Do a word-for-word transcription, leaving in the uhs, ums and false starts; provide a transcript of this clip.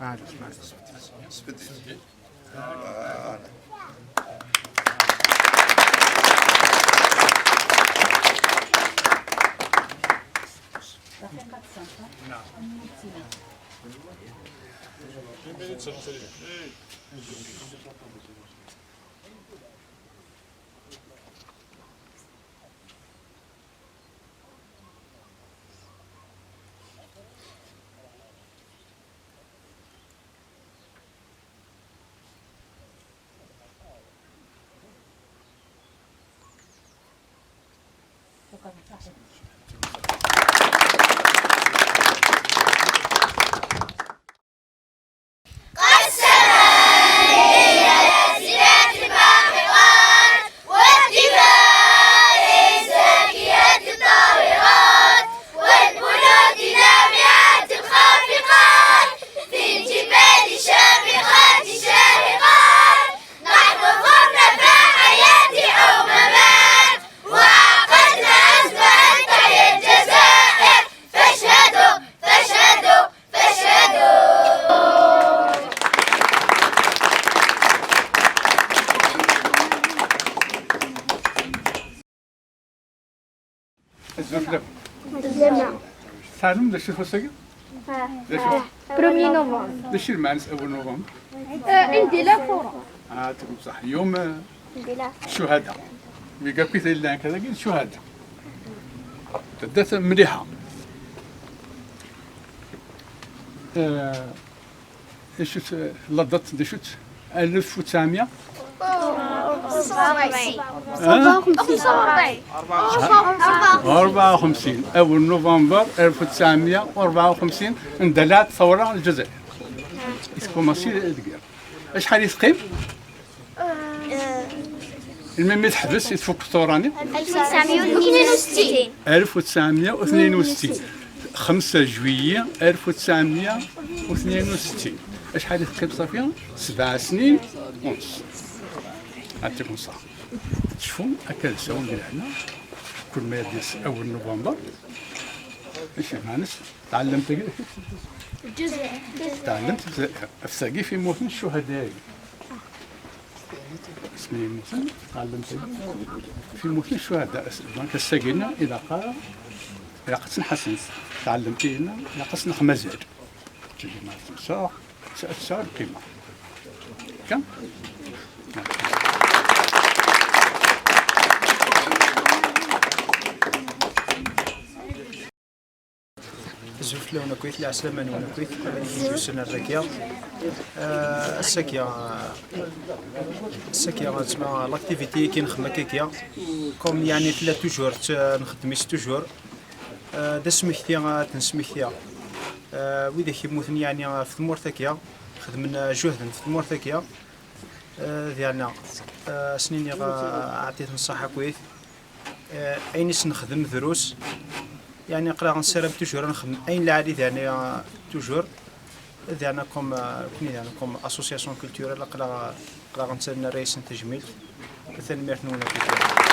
والدماء الزاكية الطاهرات، والبنود اللامعات الخافقات، في الجبال الشامخات الشاهقات، نحن ظلنا فحياة أممات، وعقدنا أسباب تحيا الجزائر. فاشهدوا، فاشهدوا، فاشهدوا. Azul fell-awen. Azul. Teɛlem d acu-t wass-agi? D acu? Premier novembre. D acu lmeɛna-s awal novembre? Indi la fura. Ah, tgum saḥ. Yum, eh, Indi la fura. Shuhada. Wigi akk i yellan akka dagi d shuhada. Taddart mliḥa. Eh, Acu-tt, la date d acu-tt? Alef u tesɛemya? Rebɛa u xemsin. Awal november alef u tesɛemya u rebɛa u xemsin, ndalaɛet tawra n Lezzayer. I tkumaṣi deg iḍ. Acḥal i teqqim? Melmi i teḥbes, i tfuk tawra-nni? ألف وتسعمية واثنين وستين. ألف وتسعمية واثنين وستين. خمسة juillet ألف وتسعمية واثنين وستين. Acḥal i teqqim ṣafi? Sebɛa snin u nus. Ɛṭikum ṣṣeḥḥa. Tecfum akka d asawen di lehna, kul ma yadis awal november. Acu meɛna-s? Tɛellemt tagi? Tɛellemt ɣef tagi fi mmuten ccuhada-agi. Asmi yemmuten, tɛellemt tagi fi mmuten ccuhada. Donc ass-agi-nni ilaq, ilaq ad tt-nḥassen. Tɛellemt-iyi-nni ilaq ad s-nexdem azal. Tili ma temsaɣ, tesɛa, tesɛa lqima. Kan? Azul fell-awen akkit, lɛeslama-nwen akkit, ayen i d-yusan ar dagi. Eh, ass-agi, eh, ass-agi, tma l'activité i nxeddem akka, comme yeɛni tella toujours, tt-, nxeddem-itt toujours. Eh, d asmekti, eh, ad t-nesmekti. Eh, widak yemmuten yeɛni ɣef tmurt-agi, xedmen, eh, juhden ɣef tmurt-agi. Eh, d yeɛna, eh, ad sen-iniɣ, eh, ɛṭit n ṣṣeḥḥa akkit. Eh, ayen i s-nexdem drus, yeɛni aql-aɣ nessaram toujours ad nexdem ayen lɛali, d yeɛni, eh, toujours, d yeɛni comme, eh, nekkni d yeɛni comme association culturelle, aql-aɣ, aql-aɣ netta nerra-yasen tajmilt. Tanemmirt-nwen akk.